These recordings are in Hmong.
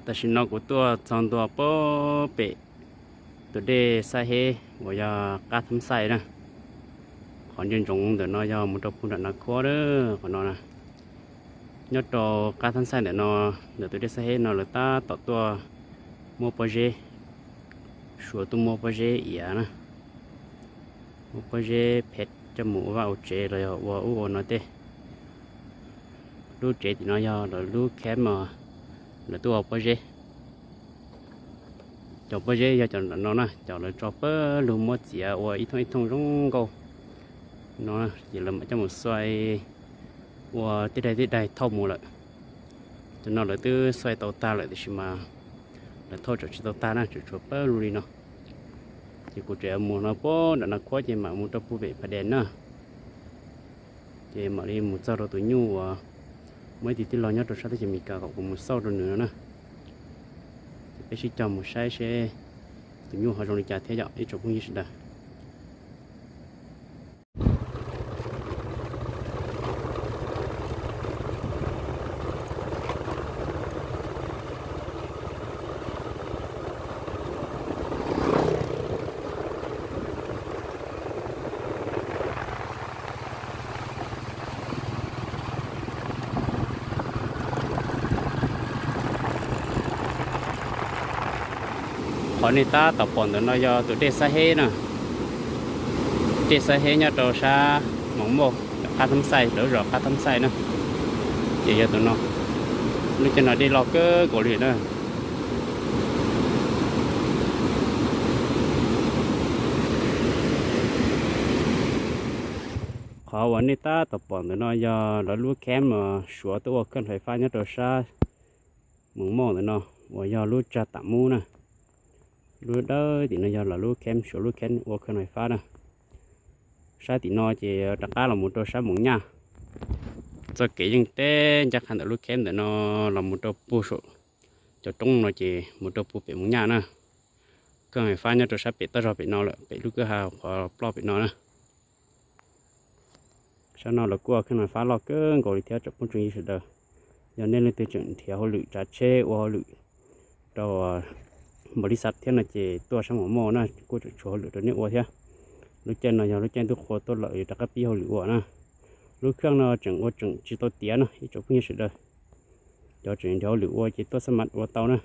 Tam sim no kuv tuaj txog ntua pem tus dej Xab Heb uas yog qab Thab Xaij na. Qhov ntsia ntsoov ntawm no yog mus rau puag nram Nas Khuab, qhov no na. Nyob rau qab Thab Xaij ntawm no, ntawm tus dej Xab Heb no lawv tab tom tuaj muab pob zeb, Suav tuaj muab pob zeb iav na, muab pob zeb phem coj mus ua vaj ua tsev los yog ua ub ua no tej. Lub tsev tim no yog lawv lub camp, lawv tuaj ua pob zeb. Cov pob zeb yog cov no na, cov lawv tso pawg lug muab txiav ua ib thooj ib thooj zoo nkauj no, ces lawv mam coj mus xuai ua tej daim tej daim thauj mus lawm. Cov no lawv twb xuai tau tag lawm tiam sis mas lawv thauj tseem tsis tau tag na, tseem tshuav pawg lug li no. Ces kuv tseem mus no puag nram Nas Khuab ces mam mus rau puag pem Pha Des na. Ces mam li mus txog rau tus nyuj uas muaj ib tug tij laug nyob rau sab teb chaws Amelikas kom kuv mus xauj rau nws no na. Ces peb sib cog mus saib seb tus nyuj ho zoo li cas thiab yom ib tsoom phooj ywg sawv daws. Qhov nej tab tom pom ntawm no yog tus dej Xab Heb na. Dej Xab Heb nyob rau sab Moos Mauj, qab Thab Xaij, lawv zos qab Thab Xaij na. Ces yog tus no, lub caij no dej loj kawg nkaus li na. Qhov uas nej tab tom pom ntawm no yog lawv lub camp Suav tuaj ua khawj fais fab nyob rau sab Moos Mauj ntawm no, uas yog lub tsag Tam Mub na. Lub dawb tim no yog lawv lub camp Suav lub camp ua khawj fais fab na. Sab tim no ces rov qab los mus rau sab Moos Nyaj. Txoj kev yeej teb ncaj qha ntawm lub camp ntawm no los mus rau puag saum cov roob no ces mus rau puag pem Moos Nyaj na. Khawj fais fab nyob rau sab pem toj zog pem no lawm, pem lub kwj ha qhov ploj pem no na. Sab no lawv kuj ua khawj fais fab loj kawg nkaus li thiab tsoom phooj tsoom ywg sawv daws. Yog nej leej twg tseem nrhiav hauj lwm tsav tsheb ua hauj lwm rau npaum li xav thiab no ces tuaj sab Moos Mauj na kuj tseem tshuav hauj lwm rau nej ua thiab. Lub caij no yog lub caij ntuj qhua tuaj lawm yuav rov qab pib hauj lwm ua na. Lub khawj no tseem ua tseem tsis tau tiav no ib tsoom phooj ywg sawv daws. Cov tseem nrhiav hauj lwm ua ces tuaj xab mas ua tau na.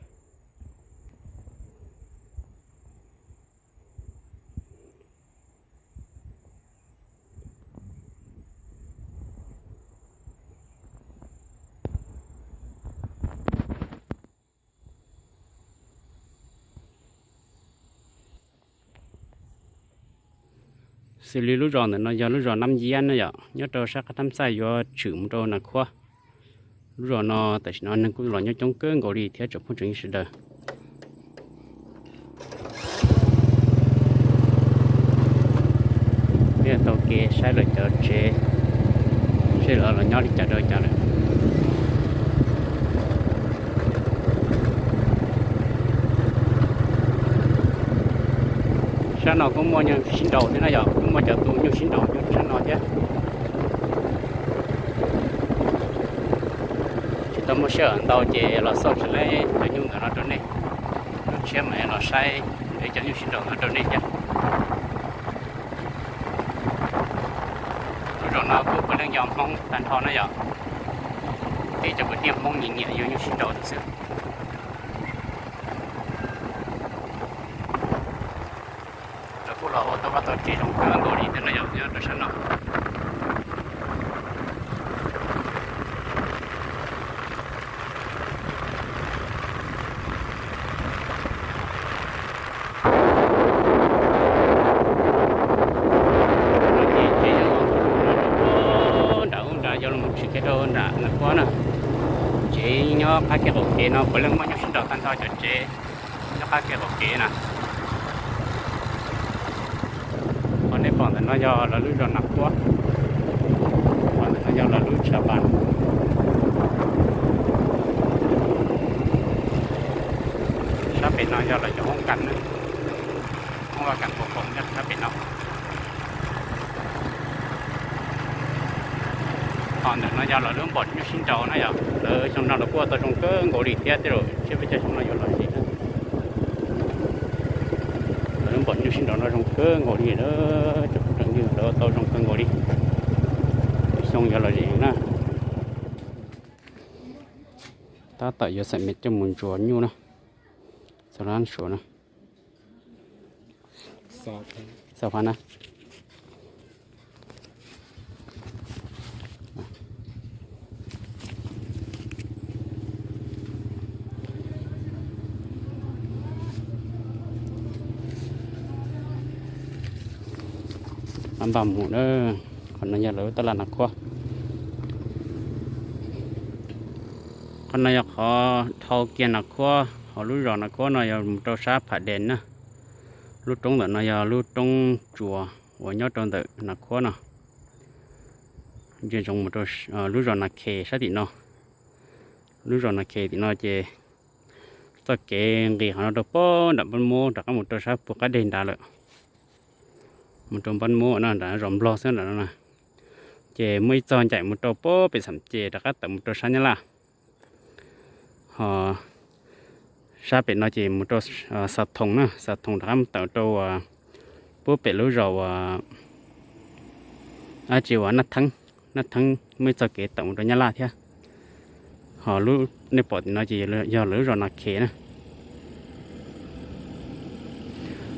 Xws li lub zos ntawm no yog lub zos Nab Yiab na yom, nyob rau sab qab Thab Xaij yuav tshwm mus rau Nas Khuab. Lub zos no tam sim no neeg kuj los nyob coob kawg nkaus li thiab tsoom phooj tsoom ywg sawv daws. Peb taug kev saib lawv cov tsev, seb lawv los nyob li cas rau cas lawm. Sab no kuj muaj nyuj sib nraus thiab na yom, kuj muaj cov tus nyuj sib nraus nyob sab no thiab. Tsis tau muaj sij hawm ntau ces los xauj tsis laib cov nyuj ntawm no rau nej. Lub tshiab mam los saib cov nyuj sib nraus no rau nej thiab. Lub zos no kuj puav leej yog Hmoob tag nrho na yom. Tib cov kwv tij Hmoob nyiam nyiam yug nyuj sib nraus xwb. Lawv kuj los ua tau vaj tau tsev zoo kawg nkaus li thiab no yom, nyob rau sab no. Ces nram ub nrad yuav los tshwm kiag rau nram Nas Khuab na. Tsev nyob qab kev qaum kev no puav leej muaj nyuj sib nraus tag nrho cov tsev nyob qab kev qaum kev na. Qhov nej pom ntawm no yog lawv lub zos Nas Khuab, qhov ntawm no yog lawv lub tshav pas. Sab pem no yog lawv cov hoob kas na, hoob vaj kas pos koos nyob sab pem no. Ho ntawm no yog lawv lub npom nyuj sib nraus na yom, lawv xyoo no lawv kuj ua tau zoo kawg nkaus li thiab, tej zaum tsiab peb caug xyoo no yuav los zem na. Lawv lub npom nyuj sib nraus no zoo kawg nkaus li na, tsoom phooj ywg, lawv ua tau zoo kawg nkaus li, xyoo yuav los zem na. Tab tom yuav xam me coj mus ntsuas nyuj na, xav lab suav na. Xav phav na. Npaj mus na, qhov no yog lawv lub taj laj nas khuab. Qhov no yog qhov dhau kiag nas khuab, hauv lub zos nas khuab no yog mus rau sab Pham Des na. Lub roob ntawm no yog lub roob tsuas uas nyob rau ntawm nas khuab no. Ntsia ntsoov mus rau lub zos Nas Khes sab tim no. Lub zos Nas Khes tim no ces txoj kev nqis qhov no rau pem nram Npab Muab rov qab mus rau sab puag qab deg nrad lawm. Mus rau Npab Muab na, nram zos Nplog xwb nram no na. Ces muaj ib txog ncaim mus rau pem Xam Ces rov qab tawm mus rau sab Nyab Laj. Ho sab pem no ces mus rau Xa Thoos na, Xa Thoos rov qab tawm rau puag pem lub zos uas dab tsi uas Naj Theeb, Naj Theeb muaj ib txoj kev tawm mus rau Nyab Laj thiab. Ho lub nej pom tim no ces yog lawv lub zos Nas Khes na.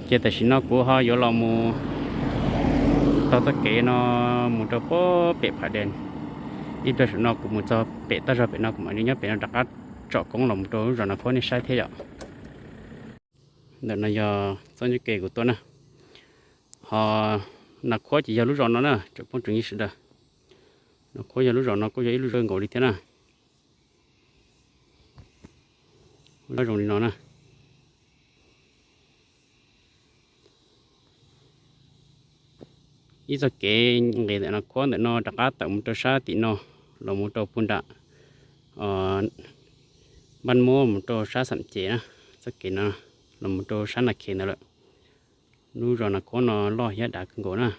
Ces tam sim no kuv ho yuav los mus taug txoj kev no mus rau puag pem Pham Des. Ib pliag saum no kuv mus txog pem taj zog pem no kuv mam li nyob pem no rov qab tsom koob los mus rau lub zos Nas Khuab nej saib thiab yom. Ntawm no yog txoj ncauj ke kuv tuaj na. Ho Nas Khuab ces yog lub zos no na, tsoom phooj ywg sawv daws. Nas Khuab yog lub zos no kuj yog ib lub zos nkaus li thiab na. Lub zos zoo li no na. Ib txoj kev nqis ntawm Nas Khuab ntawm no rov qab tawm mus rau sab tim no, los mus rau puag nram Npab Muab mus rau sab Xam Ces na. Txoj kev no los mus rau sab Nas Khes ntawd lawm. Lub zos Nas Khuab no loj thiab dav kawg nkaus na.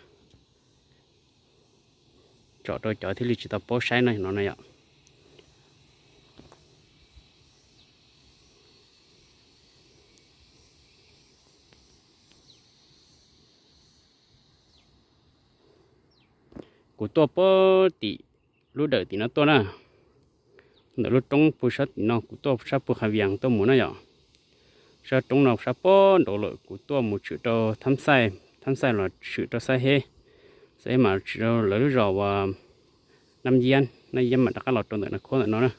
Tsom rau cov thiaj li tsis tau paub saib no no na yom. Kuv tuaj puag tim lub dawm tim no tuaj na. Ntawm lub roob puag sab tim no kuv tuaj sab puag Hav Vias tuaj mus na yom. Sab roob no sab puag nraud lawm kuv tuaj mus tshwm rau Thab Xaij, Thab Xaij los tshwm rau Xab Heb, Xab Heb mas tshwm rau lawv lub zos uas Nab Yiab, Nab Yiab mam rov qab los rau ntawm Nas Khuab ntawm no na.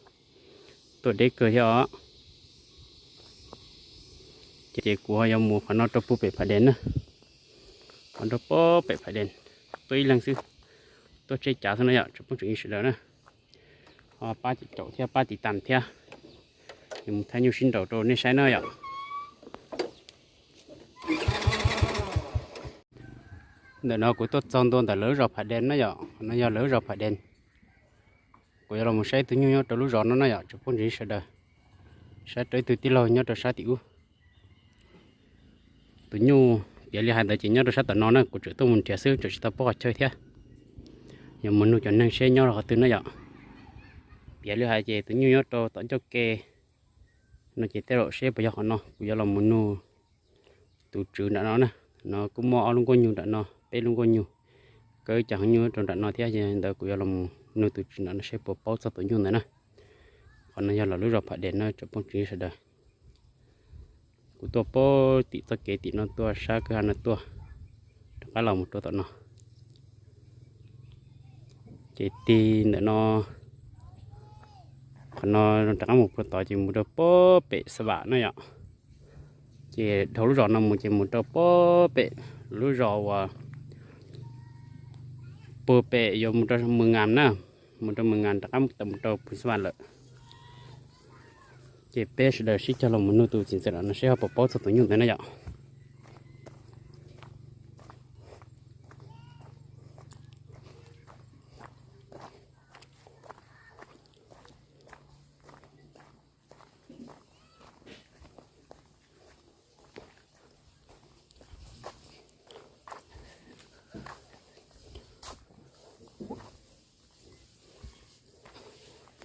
Tuaj deb kawg thiab os. Ces kuv ho yuav mus qhov no rau puag pem Pham Des na. Qhov rau puag pem Pham Des, tuaj ib leeg xwb, tuaj tseb cav xwb no yom, tsoom phooj ywg sawv daws na. Ho pab caum thiab pab tiv tas thiab. Yuav mus thaij nyuj sib nraus rau nej saib na yom. Ntawm no kuv tuaj txog ntua ntawm lawv lub zos Pham Des na yom, no yog lawv lub zos Pham Des. Kuv yuav los mus saib ib tug nyuj nyob rau lub zos no na yom, tsoom phooj ywg sawv daws. Saib rau ib tug tij laug nyob rau sab tim ub. Tus nyuj piav li hais ntawd ces nyob rau sab tom no na, kuv tseem tuaj mus nrhiav xwb tseem tsis tau paub qhov chaw thiab. Yuav mus nug cov neeg seb nyob rau qhov twg na yom. Piav li hais ces tus nyuj nyob rau tom ncauj ke no ces tej zaum seb puas yog qhov no, kuv yuav los mus nug tus tswv nram no na. No kuj muaj ob lub nkuaj nyuj nram no, peb lub nkuaj nyuj, kaw ib co heev nyuj rau nram no thiab, yog li ntawd kuv yuav los mus nug tus tswv nram no seb puas paub txog tus nyuj ntawd na. Qhov no yog lawv lub zos Pham Des na tsoom phooj ywg sawv daws. Kuv tuaj puag tim txoj kev tim no tuaj sab kwj ha no tuaj, rov qab los mus rau tom no. Ces tig ntawm no, qhov no rov qab mus puag tod ces mus rau puag pem Xa Vam na yom. Ces dhau lub zos no mus ces mus rau puag pem lub zos uas puag pem yuav mus rau Mws Ngas na, mus rau Mws Ngas rov qab tawm mus rau puag Xa Vam lawm. Ces peb sawv daws sib cog los mus nug tus txiv ntxawm no seb ho puas paub txog tus nyuj ntawd na yom.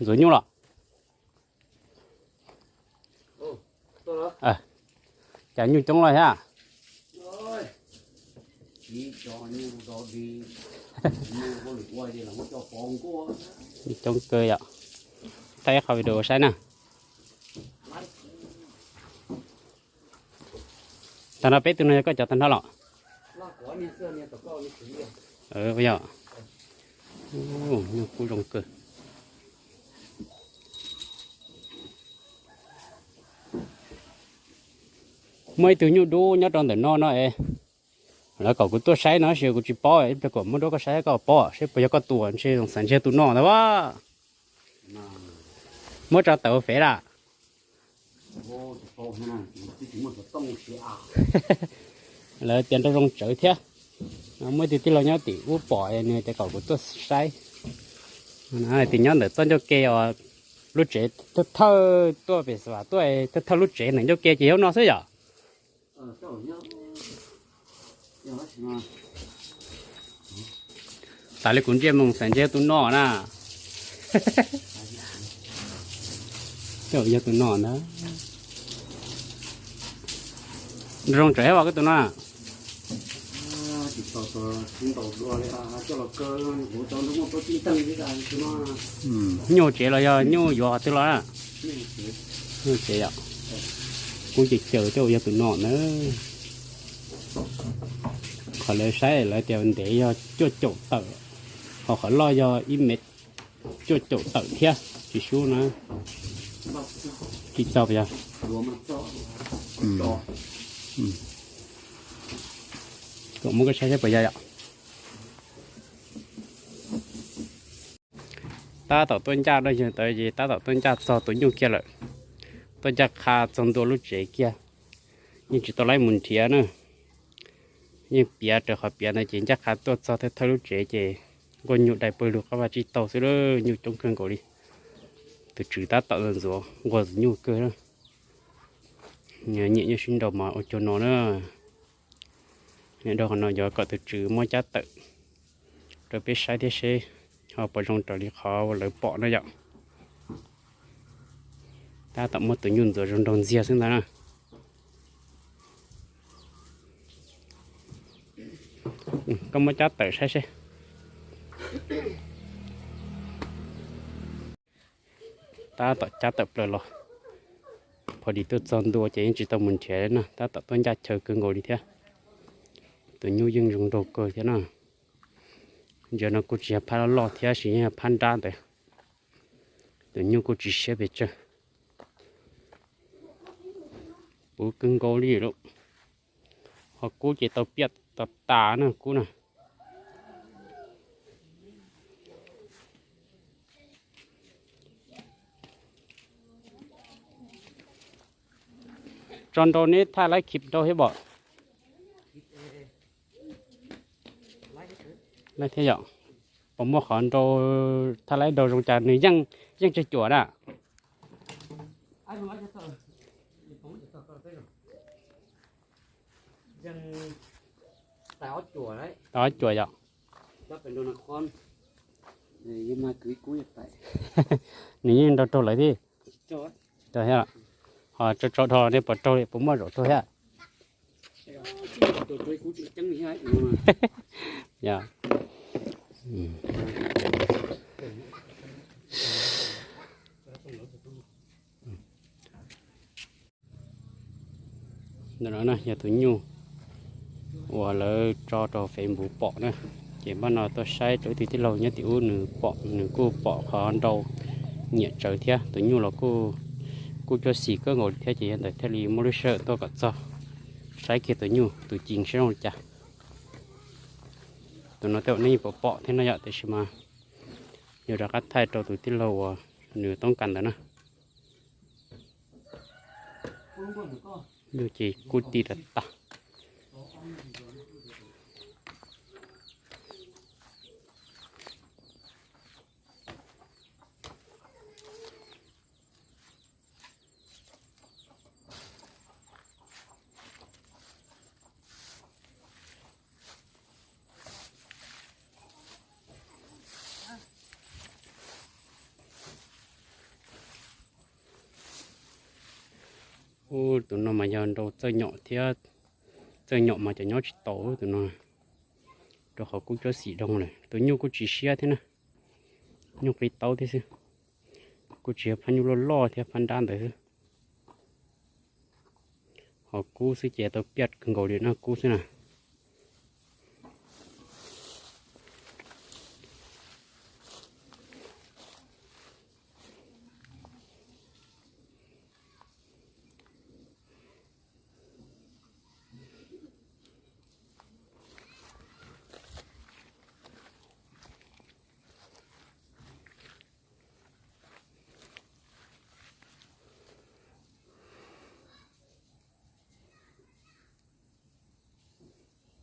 Ntxuav nyuj los? Cas nyuj coob los thiab? Nyuj coob kawg yom. Thaij ib qho video saib na. Tag nrho peb tug no yog koj cov tag nrho los? Yog, nyuj kub zoo kawg. Muaj ib tug nyuj dub nyob rau ntawm no no es, lawv kom kuv tuaj saib no tab sis kuv tsis paub, ib pliag kom muab rau koj saib koj paub seb puas yog koj tus, ntshe xav ntshe tus no ntag as. Muab tso tawm fev lawm. Lawv tias nrau zoo tsawv thiab. Muaj ib tug tij laug nyob tim ub pom nws tias kom kuv tuaj saib. Tias nyob ntawm txoj ncauj ke os, lub tsev thawj thawj tuaj pem xas vas tuaj, thawj thawj lub tsev ntawm ncauj ke ces yog no xwb yom. Tas li kuv ntsia mus xav ntshe yog tus no na. Tej zaum yog tus no ntag. Nrau zoo tsawv thiab os koj tus no. Nyuj tsev los yog nyuj yuav qhov twg los na? Nyuj tsev yom. Kub ces caws tej zaum yog tus no na. Qhov lawv saib lawv tias ntev yog cuaj caum tawm, ho qhov loj yog ib mev cuaj caum tawm thiab tsis sub na. Kis txog puas yog? Kom muab koj saib saib puas yog yom. Tab tom tuaj ncaj no, yog ntawd ces tab tom tuaj ncaj txog tus nyuj kiag lawm. Tuaj ncaj qha txog ntua lub tsev kiag, yeej tsis tau laib mus nrhiav na. Yeej piav raws qhov piav ntawd ces ncaj qha tuaj txog thawj thawj lub tsev ces nquag nyuj dai pawg lug qab vaj tsib taug xwb, nyuj coob kawg nkaus li. Tus tswv tab tom ntxuav nquag tus nyuj kawg. Nyiam nyuj sib nraus mas ua cuag no na. Nyob rau qhov no yuav kom tus tswv muab cab tawm rau peb saib thiab seb ho puas zoo raws li qhov lawv pom na yom. Tab tom muab tus nyuj ntxuav zoo nraug ntxiag xwb ntag na. Koj muab cab tawm saib seb. Tab tom cab tawm plaws los, pho dis tuaj txog ntua ces yeej tsis tau mus nrhiav na, tab tom tuaj ncaj chaw kawg nkaus li thiab. Tus nyuj yeej zoo nraug kawg thiab na. Ntsia no kuj tsis yog phab loj loj thiab, sis yog phab nrab ntawd. Tus nyuj kuj tsis siab pes tsawg. Puv kawg nkaus li lawm. Ho kub ces tau piaj tas tas na kub na. Tso nrau neb thaj laib khib nrau thiab pom. Laib thiab yom. Puas muaj qhov nrau, thaj laib nrau zoo cas nws yeej, yeej tsawg cuam na? Tau ob cuam yom. Nws yeej nrau raug lawv thiab. Ho tso tso dhau nej puas raug li, puas muaj zaum raug thiab? Ntawm no yog tus nyuj uas lawv tso rau Facebook pom na. Ces npaj no tuaj saib rau ib tug tij laug nyob tim ub nws pom, nws kuj pom qhov nrau nyiam tsawv thiab. Tus nyuj los kuj, kuj cuag xim kawg nkaus thiab, ces yog ntawd thiaj li muaj lub sij hawm tuaj kom txog saib kiag tus nyuj tus ci seb zoo li cas. Tus no tej zaum nej pom pom thiab no yom, tiam sis mas yuav rov qab thaij rau tus tij laug uas nws toob kas ntawd na. Nyuj ces kuj ti tas tas. Ub, tus no mas yog nrau txawj nyom thiab, txawj nyom mas cov nyob tsis tau tus no, rau qhov kub tsob xim dhau lawm. Tus nyuj kuj tsis siab thiab na, nyuj qi taub thiab xwb, kuj tsis yog phab nyuj loj loj thiab phab nrab ntawd xwb. Ho kub xwb ces tau piaj kawg nkaus li no kub xwb na.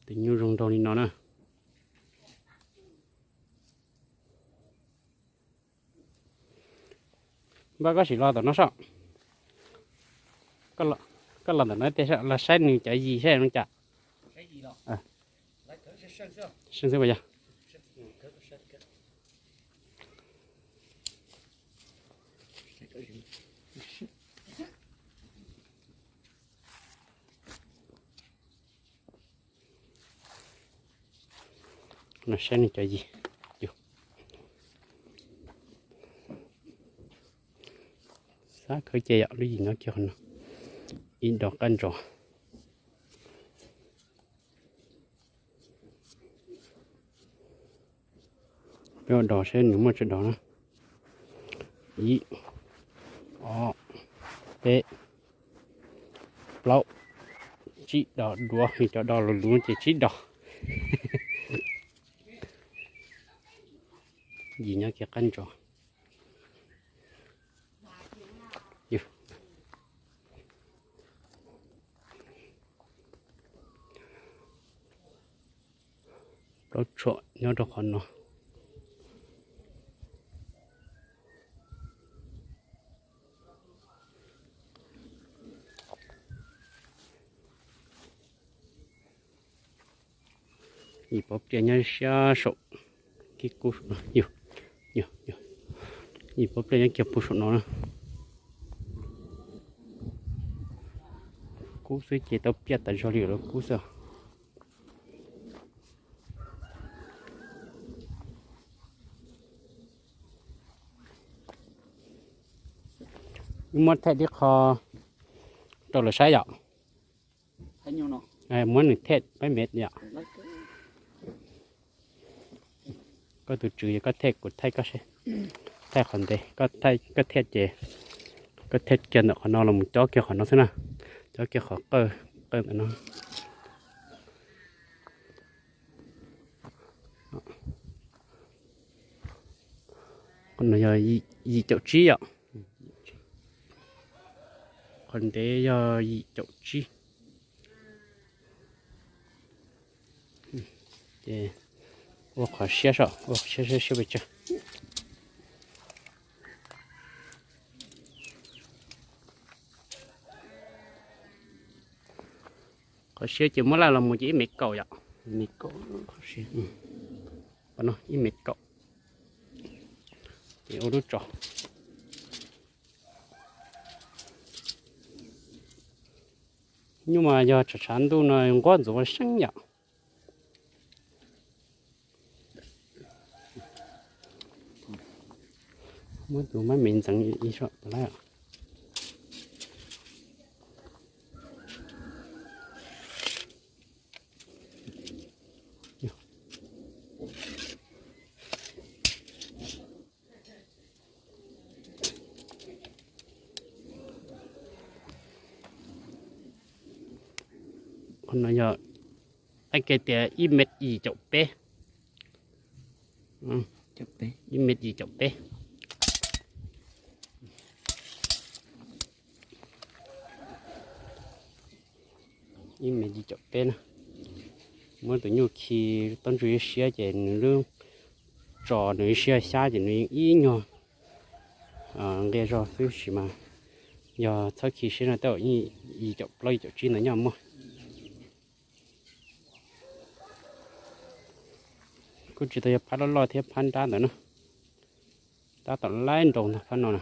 Tus nyuj zoo nraug li no na. Npaj koj sim los tom no saib. Koj los ntawm no tej los saib nws cov yis saib zoo cas. Seej xwb puas yog? No saib nws cov yis. Xab khawb ces yom, lub yim nyob kiag qhov no, ib dos qab ntsos. Peb ua dos saib nws muaj tsawg dos na. Ib, ob, peb, plaub, tsib dos duav, cov dos luv luv ces tsib dos. Yim nyob kiag qab ntsos. Plaub tshuam nyob rau qhov no. Yim pov pliaj nyob siab saum, yim pov pliaj nyob kiag puag saum no na. Kub xwb ces tau piaj tas zog li lawm kub xwb. Wb muab thaij tib qho rau lawv saib yom. Muab nws thaij pab mev yom. Koj tus tswv yog koj thaij kuv thaij koj seb. Thaij qhov ntev, koj thaij ces koj thaij kiag ntawm qhov no los mus cob kiag qhov no xwb na. Cob kiag qhov qawj, qawj ntawm no. Qhov no yog yim caum tsib yom. Qhov ntev yog yim caum tsib. Ces ua qhov siab saib, ua qhov siab siab pes tsawg. Qhov siab ces muab laj los mus ces ib mev kaum yom. Ib mev kaum. Ces ua lub tso. Nyuj mas yog tshav tshav ntuj no nquab ntxuav seeb yom. Muab tus mab me ntxeev ib so lawm. Qhov no yog, aib ke tias ib mev yim caum peb. Ib mev yim caum peb. Ib mev yim caum peb na. Muab tus nyuj khi tau ntsuj ib siab ces nws lub tso nws ib siab xyab ces nws yeej ib nyuag nqia zog xwb sis mas yog txhob khi siab no tej zaum yim caum plaub yim caum tsib ntawd nyob muaj. Kuj tsis tau yog phab loj loj thiab phab nrab ntawd na. Tab tom laib nraus ntag phab no na.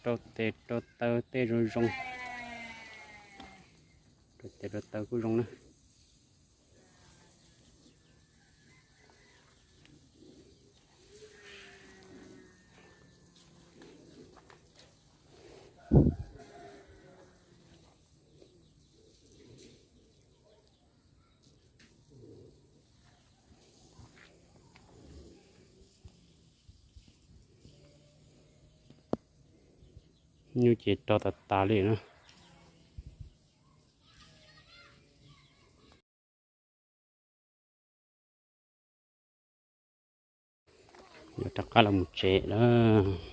Rau tes rau taw tej zoo zoo. Rau tes rau taw kuj zoo na. Nyuj ces rau tas tas li na. Yuav rov qab los mus tsev lawm.